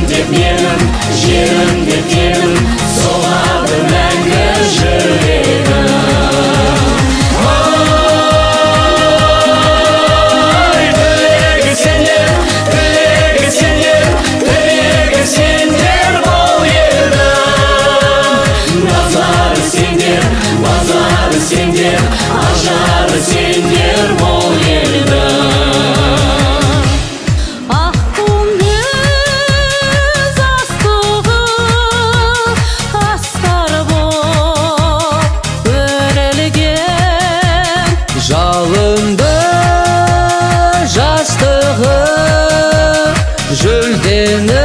Төрім деп менің, жерім деп менің, соғады мәңгі жүрегім. Ай, тілегі сендер, тілегі сендер, тілегі сендер бұл елдің. Назары сендер, базары сендер, ажары сендер бұл елдің. Жалынды жастығы жүлдені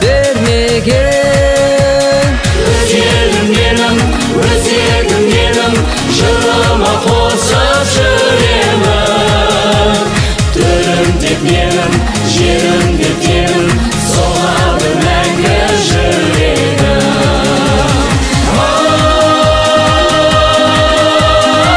бермеген. Өз елім менің, өзегім менің, жырыма қосып жүремін. Төрім деп менің, жерім деп менің, соғады мәңгі жүрегім.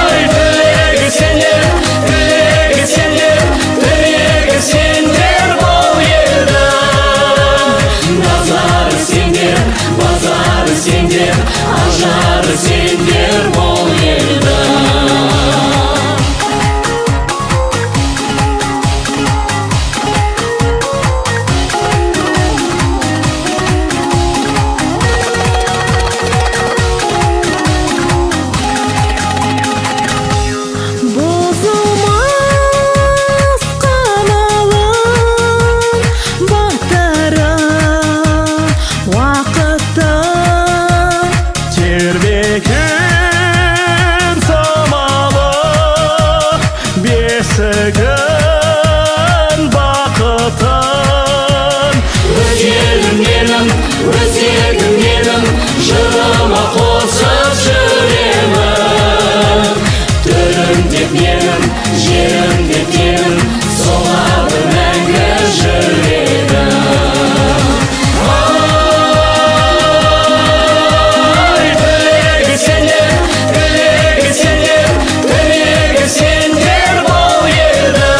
Ай, тілегі сендер, тілегі сендер, тілегі сендер бұл елдің. Назары сендер, базары сендер, ажары сендер бұл елдің. Бұзылмас қамалын батыры уақыттың, тербеген самалы бесігін бақытын. Өз елім менің, өзегім менің, жырыма қосып жүремін. Төрім деп менің, жерім деп менің, соғады мәңгі жүрегім. Ай, тілегі сендер, тілегі сендер, тілегі сендер бұл елдің.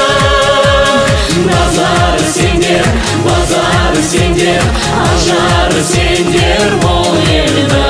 Назары сендер, базары сендер, ажары сендер бұл елдің.